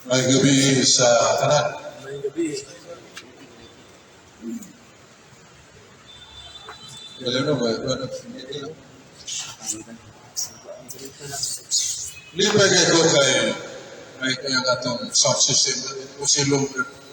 May gabi sa tanan. May gabi. Wala na ba? Libre kayo ko kay may kaya katong sound system o silong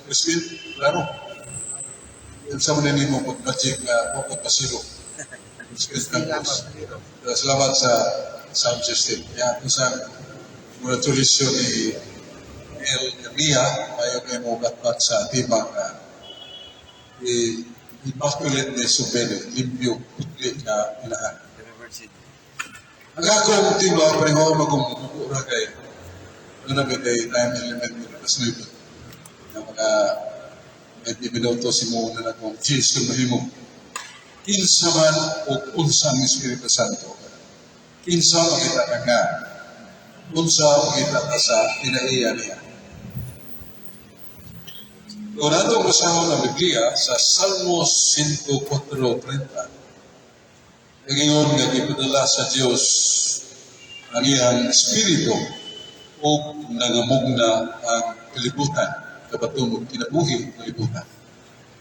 Crispin, klaro. Yung sa manini mo pag magic na mo pag pasilo. Salamat sa sound system. Yan, isang mula tulisyon ni El Mia, ayaw kayo mo batbat sa timang immaculate na subele, limpyo, putli na ilahan. Ang akong timba, pareho magumukura kay ano na kay time element na pasnuipot. Na mga 20 minuto si mo na akong cheese kung mahimo. Kinsa man o unsang Espiritu Santo. Kinsa makita ka nga. Unsa makita ka sa pinaiya niya. Kung nato kasama ng Biblia sa Salmos 104:30, ngayon nga ipadala sa Diyos ang iyang Espiritu o nangamugna ang kalibutan, kabatong kinabuhi kalibutan.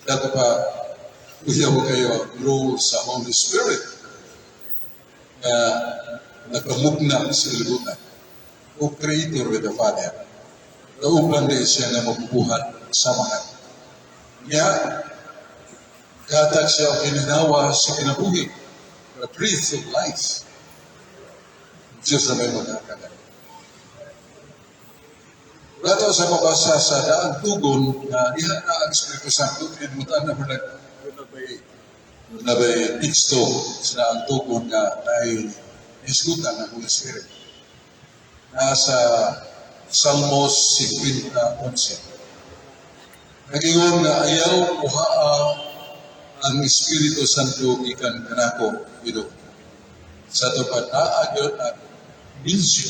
Dato pa, uyaw kayo grow sa Holy Spirit na nakamugna sa kalibutan o Creator with the Father. Naupan din siya na mabubuhat sa mga. Kaya, katag siya pinanawa sa kinabuhi, the breath of life. Diyos na may magkakagal. Rato sa mabasa sa daang tugon na diha na ang Espiritu Santo, pinmutan na na may teksto sa daang tugon na ay iskutan ng Holy Spirit. Nasa Salmos 50:11. Nagingon nga ayaw kuhaa ang Espiritu Santo ikan kanako ito. Sa tupad aagyon at binsyo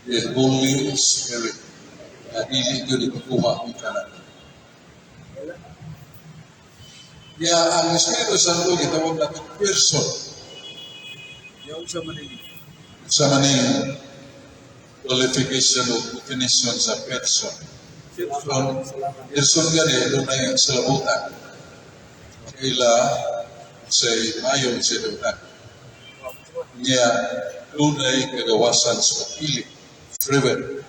the Holy Spirit na dili yun ikukuha ikan kanako. Kaya ang Espiritu Santo gitawag na person. Yung sa manili. Sa maning qualification o definition sa person. Person gani, doon ay sa labutan. Kaila sa mayon sa labutan. Niya, doon ay kagawasan sa pagpili. Freeway.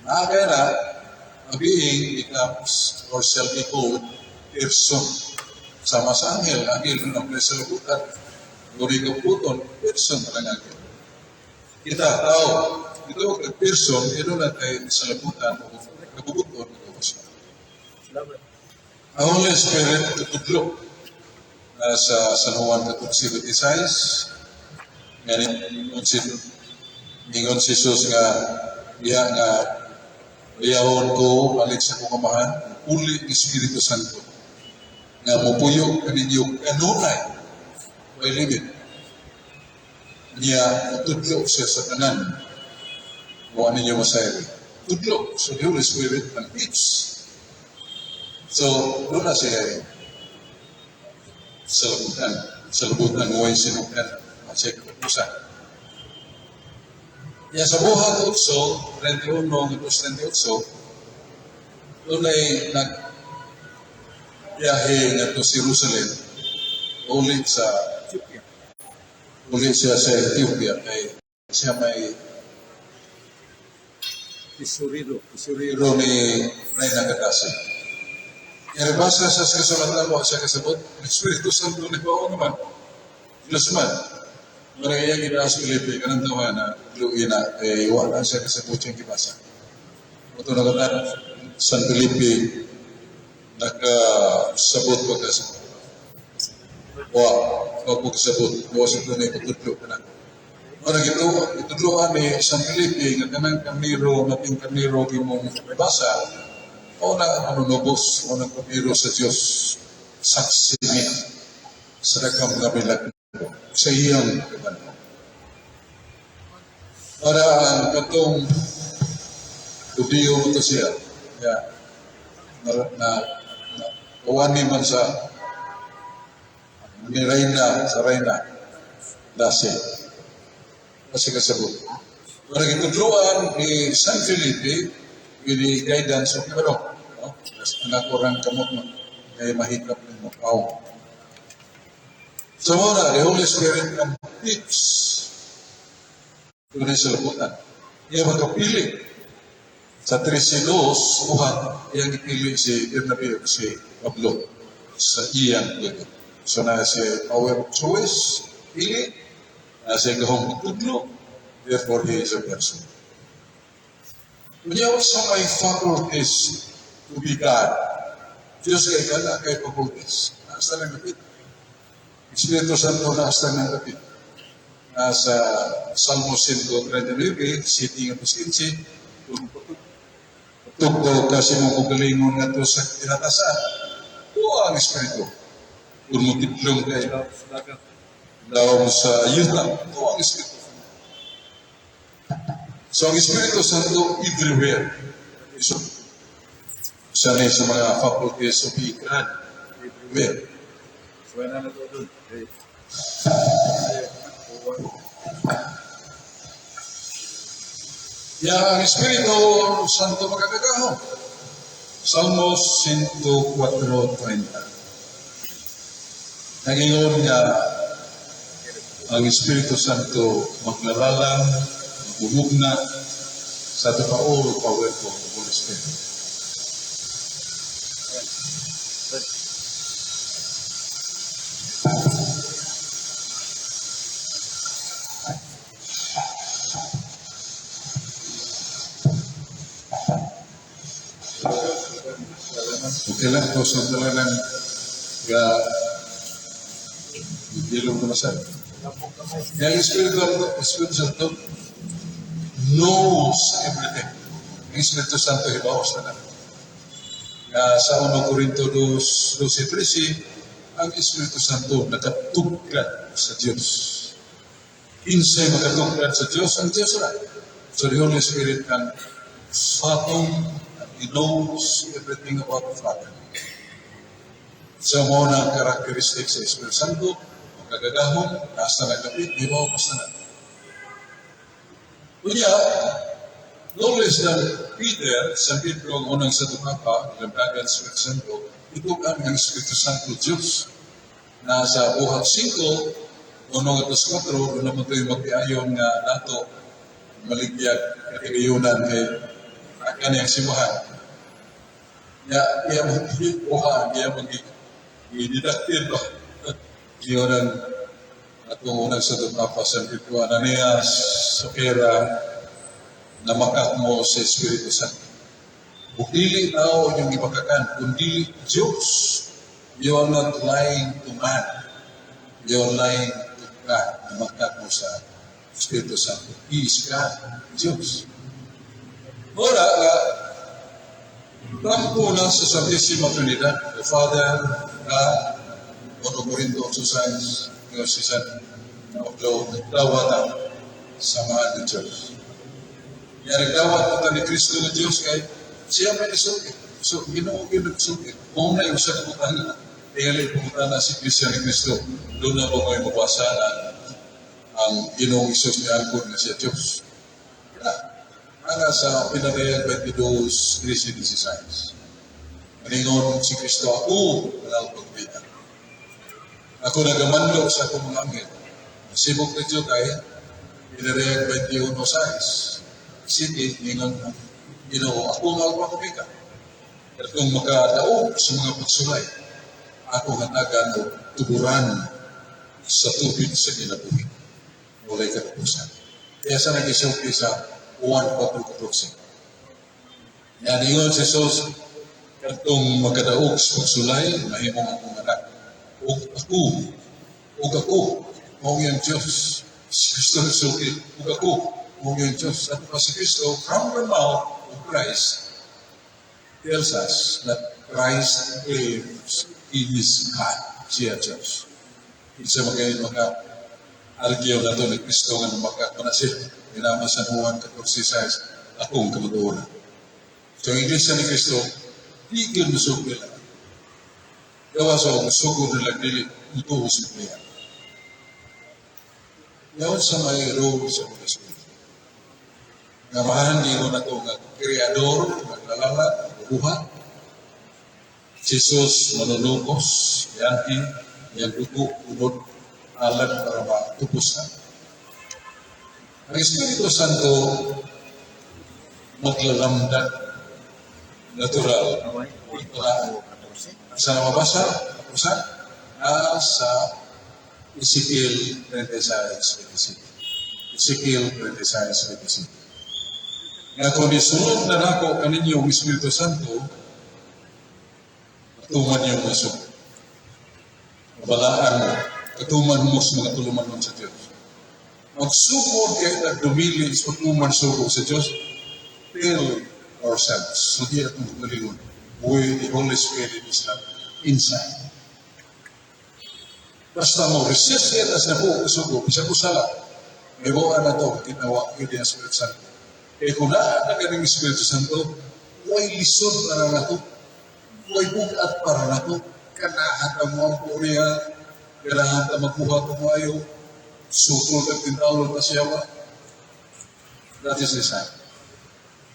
Kaya na, a being becomes or shall be called person. Sama sa angel, angel doon ang sa labutan. Guri kaputon, person na angel. Kita, tao, ito ang person, ito na tayo sa labutan o kabubuton ng Diyos. Ang Holy Spirit tutudlo sa San Juan 14:26. Ngayon si Jesus nga diya nga liyahon ko balik sa kukamahan, uli ng Espiritu Santo nga mupuyog kaninyo kanunay may limit. Niya tutudlo siya sa tanan. Buwan ninyo masayari. Tudlo. So, the Holy Spirit and teach. So, doon na siya sa labutan. Sa labutan, huwag sinukan. Masaya kapagusan. Kaya sa buhat utso, 31 hanggang 38, doon ay nag-biyahe nga to sa Jerusalem. Ulit sa Ethiopia. Ulit siya sa Ethiopia. Kaya siya may isuriro ni Reyna Gadasi. Kaya basa sa kasulatan mo siya kasabot, Espiritu Santo ni Pao naman. Ilasman. Maraya ginas Filipe, kanang tawa na luwi na, wala siya kasabot siyang kibasa. Ito na kata, San Felipe, nakasabot ko kasabot. Wag mo kasabot, buwasan ko na ipatutlo ka na. Orang itudloan ni San Felipe nga kanang kamiro nating kamiro imong basa o na manunubos o na kamiro sa Dios saksi ni sa dakang kabilag sa iyang kabanto. Para ang katong Hudiyo ito siya na kawani man sa ni Reyna sa Reyna dasi. Kasi kasabot. Para gitudluan ni San Felipe, ini guidance of Paro. No? Ang kurang kamot mo, ay mahikap ng mapaw. So muna, the Holy Spirit completes ito sa labutan. Ia magkapili. Sa 13 uhan, iyang ipili si Bernabe o si Pablo sa iyang ito. So na si power of choice, pili, na si gahong tutlo, therefore he is a person. Kunyaw sa may faculties to be God, Diyos kay kala kay faculties. Nasa lang kapit. Espiritu Santo nasa lang kapit. Nasa Salmo 139, sitting of Skinsi, tugtog kasi mong kugalingon nga ito sa tinatasan. Ito ang Espiritu. Kung mutitlong kayo, daw sa yuta, ito ang Espiritu. So ang Espiritu Santo everywhere. So, sanay sa mga faculties of God, everywhere. So, yan na ito doon. Ang Espiritu Santo magkakagaho. Salmos 104:30. Nangingon nga ang Espiritu Santo maglalalang, magbubugna sa the power of the Holy Spirit. Okay lang po sa talagang ilong kumasan. Yung Espiritu Santo knows everything. Yung Espiritu Santo hibawas na lang. Sa 1 Corinto 12:13, ang Espiritu Santo nakatugkad sa Diyos. Kinsay makatugkad sa Diyos, ang Diyos na. So the Holy Spirit can fathom. He knows everything about the Father. So, mga karakteristik sa Espiritu Santo, magkagagahon, nasa na kapit, di ba upas na. Kunya, no less than Peter, sa Pedro ang unang sa Tukapa, ilamdagan sa Espiritu Santo, ito ang Espiritu Santo Diyos. Na sa buhat 5, 1-4, doon naman ito'y mag-iayon nga nato, maligyag, kakigayunan kay kanyang simuhan. Ia mag-iuhan, ia mag-ididaktin ba? Iyon atong unang sa Papa San Pedro, Ananias, Sokera, na makakmo sa Espiritu Santo. Bukili tao yung ibakakan, kundi Diyos. You are not lying to man. You are lying to God, na makakmo sa Espiritu Santo. He is God, Diyos. Ora, rampo na sa Santisima Trinidad, the Father, God, 1 Corinto 8:6, negosisyan of Lord, nagdawat sa mahal ng Diyos. Yan, nagdawat po ni Kristo ng Diyos kay siya may isugit. So, ginoo yung nagsugit. Kung na yung sa pumunta, tingali pumunta na si Kristo ni Kristo, doon na po may mabasa na ang ginong Isus ni Alcor na siya Diyos. Ana sa pinadayag 22:13-16. Maningon si Kristo, ako walang pagbitan. Ako nagamandok sa akong mga anghel. Sibok na Diyo kaya, pinadayag 21:6. Sige, ningon mo, Ginoo, ako nga pagbitan. At kung makadaog sa mga pagsulay, ako hatagan o tuburan sa tubig sa kinabuhi. Walay katapusan. Kaya sa nag-isukli sa 1:14. Yan yun si Jesus, katong magkadaog sa pagsulay, mahimong akong anak. Ug ako, mong yung Diyos. Si Kristo nagsuki, ug ako, mong yung Diyos. At si Kristo, from the mouth of Christ, tells us that Christ is God, siya Diyos. Isa maka-argue na ito ni Kristo nga makakunasip. Minama sa Juan 14:6, akong kamutuunan. So, ang Iglesia ni Kristo, tigil musugil lang. Gawa sa musugod na lagdili, ito usip-liyan. Yawan sa may role sa Holy Spirit. Nga mahandi ko na ito nga kreador, naglalala, buhat. Jesus manunukos, yanti, yang dugo, unod, alam para matupos na. Ang Espiritu Santo maglalamdag, natural. Sa mabasa, sa Ezekiel 26. Ezekiel 26. Nga kung isunod na nako kaninyo ang Espiritu Santo, katuman yung masok. Mabalaan mo, katuman mo sa mga tuluman mo sa Diyos. Magsugod kayo na dumili sa pagtuman sugo sa Diyos, tell ourselves, so di at magalingon, the Holy Spirit is not inside. Basta mo, resist yan as na po, sugo, bisa ko sala. May buwan na ito, kinawa ko din ang Espiritu Santo. Eh kung na ganing Espiritu Santo, huwag lisod para na ito. Huwag bukat para na ito. Kanahan mo ang puriya, kanahan na magbuhat mo ayaw, susunod at tinawag na siya ba? That is the sign.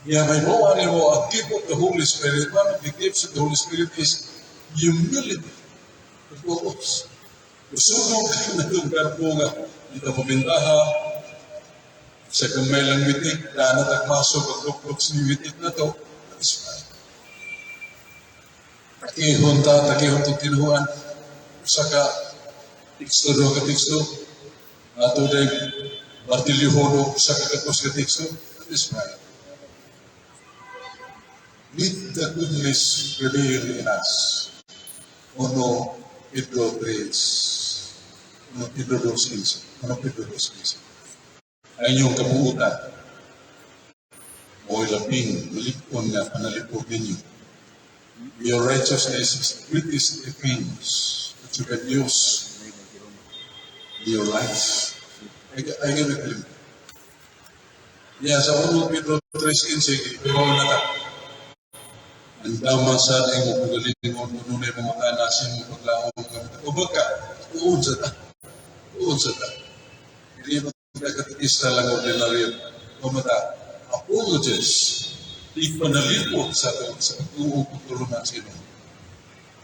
Yeah, may buwan mo, ang gift of the Holy Spirit, one of the gifts of the Holy Spirit is humility. Focus. Susunod ka na itong karpo nga, ito mabintaha, sa kamay lang mitik, daan at agmaso, pag-luk-luk sa mitik na ito, that is fine. Takihon itong tinuhan, sa ka, tiksto do ka tiksto, ato day, martilyohono, sa kakapos ka tiksto, that is fine. Let the goodness reveal in us. Uno, Pedro 3. Uno, Pedro 2. Uno, Pedro 2. Ang inyong kabuutan, mo'y labing malipon na panalipod ninyo. Your righteousness is the greatest things that you can use in your life. I can agree. Yeah, sa uno, Pedro 3:15, pero na ka. Ang dama sa ating mo, pagaling mo, nunay mga kanasin mo, paglaong ka. Ubag ka, uod sa ta. Hindi mo katikista lang ordinaryo. Kumata, apologies, di panalipot sa pag-uong pagtulungan sino.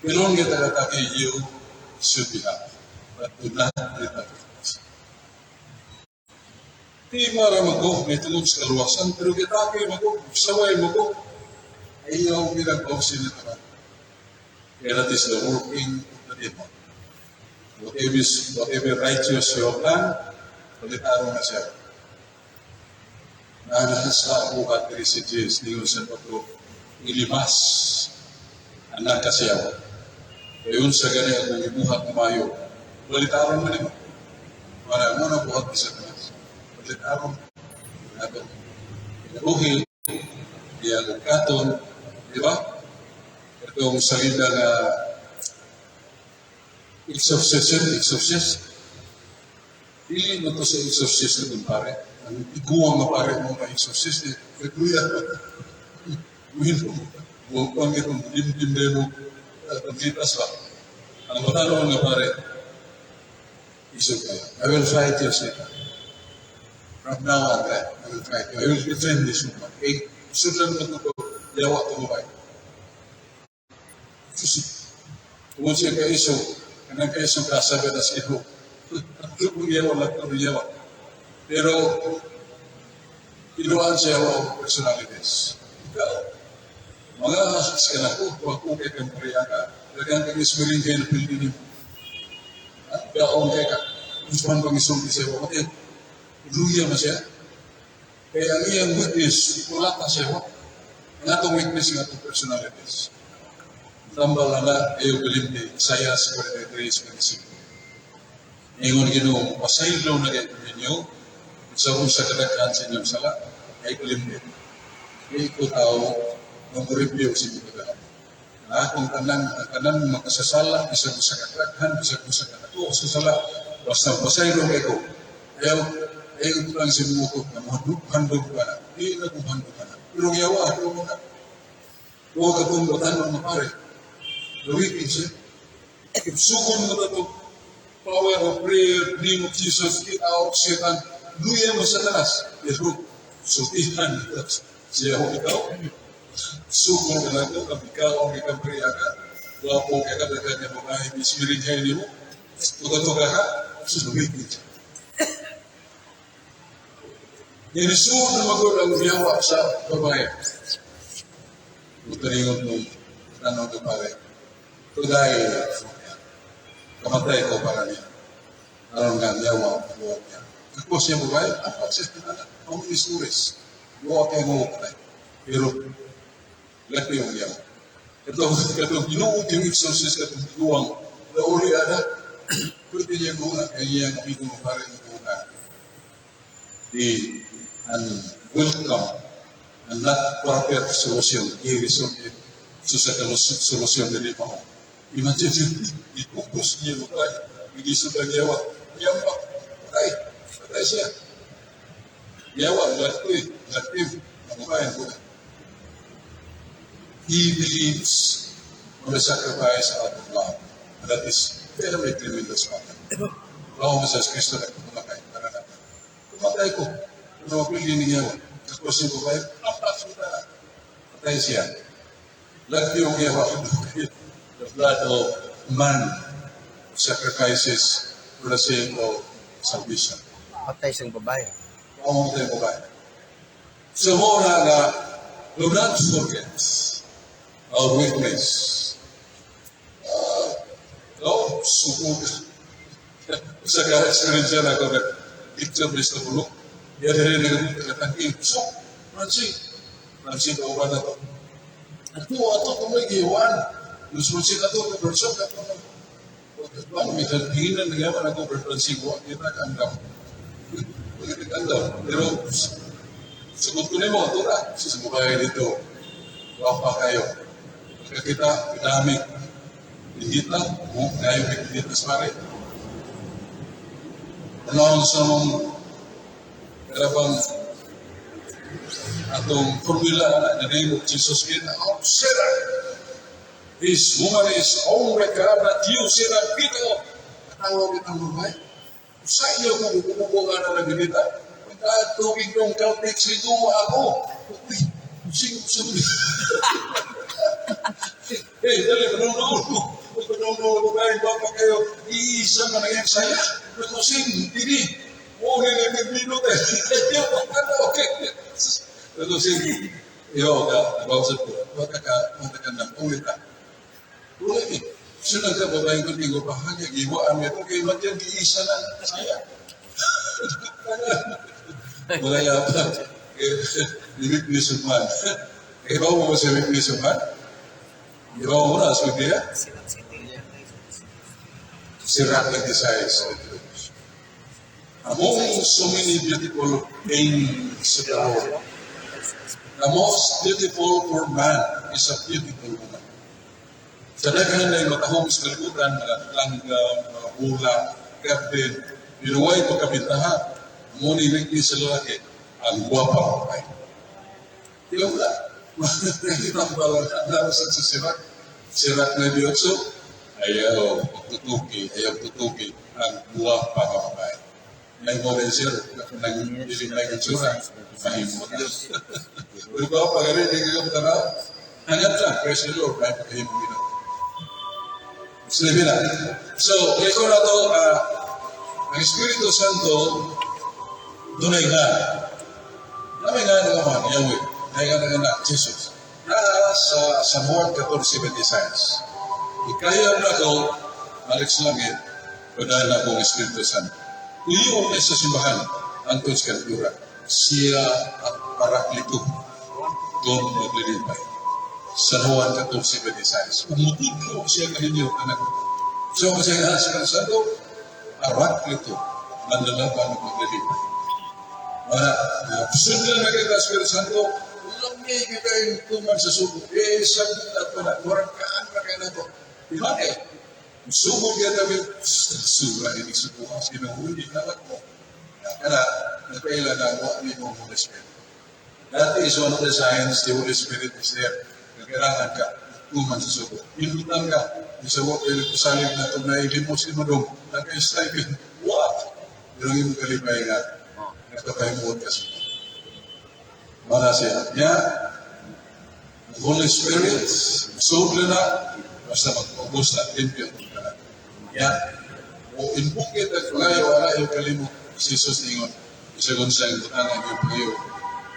Pero ang kita you should be happy. But do not regret it. Di mara mag-go, may tulog sa kaluwasan, pero kita kayo mag-go, saway mag-go. Ayaw pinag-option nito na. And that is the working of the devil. Whatever righteous you have done, palitaro na siya. Nahal sa buhat ni si Jesus, niyo sa pagko ilimas ang nakasyaw. Ngayon sa gani akong ibuhat na mayo, palitaro na naman. Para mo na buhat ni sa kanas. Palitaro na ito. Inabuhi, diyan katon, di ba? Itong salita na exorcism. Hindi mo ito sa exorcist na pare. Ang iguang na pare mo na exorcist, nagluya. Huwag pang itong dim-dim mo paglitas ba. Ang matanong nga pare, isog kayo. I will fight your Satan. From now on, I will fight you. I will defend this woman. Eh, isog lang mo ito, yawa ito mo ba? Kung siya ka-isog, kanang ka-isog kasabi na siya ko. Pero iluan siya ang personalities. Ikaw, mga asas ka na ko, huwag ko kay kamparya ka, lagang kang ismiling kayo na pilinin mo. Gaon kay ka, gusto man pang isulti siya, huwag yan, iluya mo siya. Kaya ang iyang witness, wala ka siya, ang atong witness ng atong personalities. Tambal na ayaw galimdi, Isaias 43:25. Ingon Ginoo, pasaylo na kayo ninyo, sa usa kadaghan sa inyong sala, ay kalimdin. May ko tao, nung review si Bukadahan. Akong tanan makasasala, isang usa kadaghan, isang usa kadaghan, sa sala, basta pasaylo kayo. Ayaw ko lang sinumukot na handog ka na. Hindi na kung handog ka na. Pero yawa, pero mo na. Huwag ka kung batan mo mapare. Gawikin siya. Sukon mo na ito. Power of prayer, name of Jesus, get out Satan. Luya mo sa tanas. Pero sultihan siya ho ikaw. Suko ka lang ito, kung ikaw ang ikabriyakan, wapo ka ka niya mga ibisirin niya mo, tuga-tuga ka, susubigin siya. Nilisunod na magulang biyawa sa babae. Utaringon mo, tanong ka pare, tugay, kamatay ko para niya. Alam nga, biyawa ang buwan niya. Tapos niya babae, apa siya tinala, ang isuris, buwa kayo mo patay. Pero, laki yung biyawa. Katong ginuot yung exorcist, katong ginuwang, nauli ada, pwede niya muna, kaya niya amigo mo pare ng muna. And welcome and not perfect solution. I-resolve it. So sa solusyon na di pa mo. Imagine yun, ipupos niya mo tayo. Hindi sudah yawa. Yawa. Patay siya. Yawa, laki. Mabuhayan ko. He believes on the sacrifice out of love. And that is very tremendous matter. Lawa mo sa Kristo na kumakay. Para natin. Kumakay ko. Kung mapili niya, tapos yung babae, patay siya. Lagi yung yawa, the blood of man sacrifices for the sake of salvation. Patay siyang babae. Pamatay yung babae. So, muna nga, do not forget our weakness. Sukog. Sa ka-experience yan ako, nag-picture sa bulok. Dia dari negeri terkatang so Nancy kau pada tu atau kamu giwan lususi atau bersok atau bang minta keinginan dengan apa aku berfungsi buat kita kandang pero sebetulnya mau tu lah sesuatu itu apa kayo kita dami digital mau kayo kita sekarang Along sama Karabang atong formula in the name of Jesus in our sinner. This woman is only God that you sinner people. Katawag itang babae. Sa iyo kung bumubunga na nagilita, pagkatugig ng Celtic Sigo ako. Sing. Dali, panunod mo. Panunod mo ba, baka kayo, iisa man ang saya. Sing, hindi. Oh, nilagay minute eh. Okay. Lalu sini, nagbawasan ko. Matakan ng pulita. Ulit Sunod ka babaeng ko, hindi ko pa hanya. Giwaan mo. Okay, matyan, giisa na saya. Wala nga pa. Limit ni Suman. Ibaw mo si Limit ni Suman? Ibaw mo na, aswag niya? Sirat nag-desires. Among so many beautiful things in the world, the most beautiful for man is a beautiful woman. Sa daghan na yung matahong sa kalibutan, mga langgam, mga bula, kapit, binuway pagkabintahan, muni rin sa lalaki, ang guwapa ko kayo. Ilaw na. Nakita ko pala, narasan sa sirat na biyokso, ayaw tutuki, ang guwapa ko kayo. May modensir, nag-iling na itsura, mahimot na. Pero ba, pag-arinig ka ka na, hangat lang, praise the Lord, kahit pagkahimot nila. Sabi na. So, ito na ito, ang Espiritu Santo, dunay nga. Namay nga naman, Yahweh, namay nga na, Jesus. Sa Samuel 14:26. Ikaya na ito, Alex Langit, padahal na akong Espiritu Santo. Iyo ay sa simbahan ang Diyos Kantura. Siya at Paraklito doon maglilipay. Sa Juan 14:26. Umutudlo siya kaninyo anak. So kasi nga sa Santo, Paraklito nandalaban ng maglilipay. Para sundan na kita sa Espiritu Santo, lamay kita yung tuman sa subo. Sabi na ito na, warangkaan na kayo na ito. Imagay. Sumog yan kami, sura, hindi subukan, sinuhuli na lang mo. Kaya, nagpaila na mo, hindi mo Holy Spirit. That is one of the signs the Holy Spirit is there. Nagkailangan ka, tuman sa subo. Inutan ka, isa mo kayo nagpasalig na ito na ilimusin mo doon. Nagka-stipend, what? Pero yung kalipay nga, nagkapahimod ka subo. Para siya. Niya, the Holy Spirit, soble na, basta mag-focus na, limpyo ka na. Niya, o inbukit at kulayo, wala yung kalimot, si Jesus ingon, isagon sa yung tanang yung payo,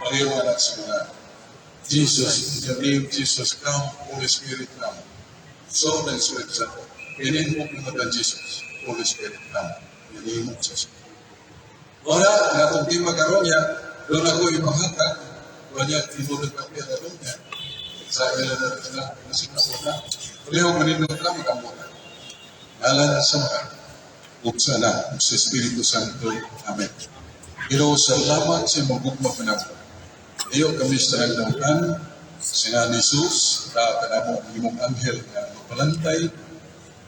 payo anak sa mga, Jesus, in your name, Jesus, come, Holy Spirit, come. So, the Spirit sa ko. Ininbuk na Jesus, Holy Spirit, come. In the name of Jesus. Ora, natong di magkaroon niya, doon ako ipanghatag, kanya tinulog na piya na doon niya. Sa ilan na sila, nasigla ko na. Uliho, maninong na makamuha. Ngalan sa mga, buksa na, sa Espiritu Santo. Amen. Pero salamat sa magugma panahon. Iyo kami sa nagdamutan, sa nga ni Jesus, na kanamo ang imong anghel na magpalantay,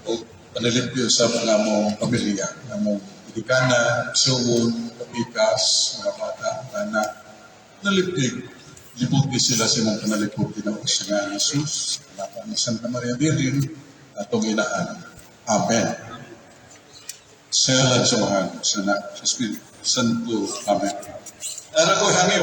o panalipyo sa mga mong pamilya, na mong idikana, suon, kapikas, mga bata, anak, nalipig. Libuti sila sa mong panalipog na sa nga ni Jesus, na ni Santa Maria Virgen, atong inaan. Amen. Sa ngalan sa mahal, sa Espiritu Santo. Amen. Ano ko, hangi,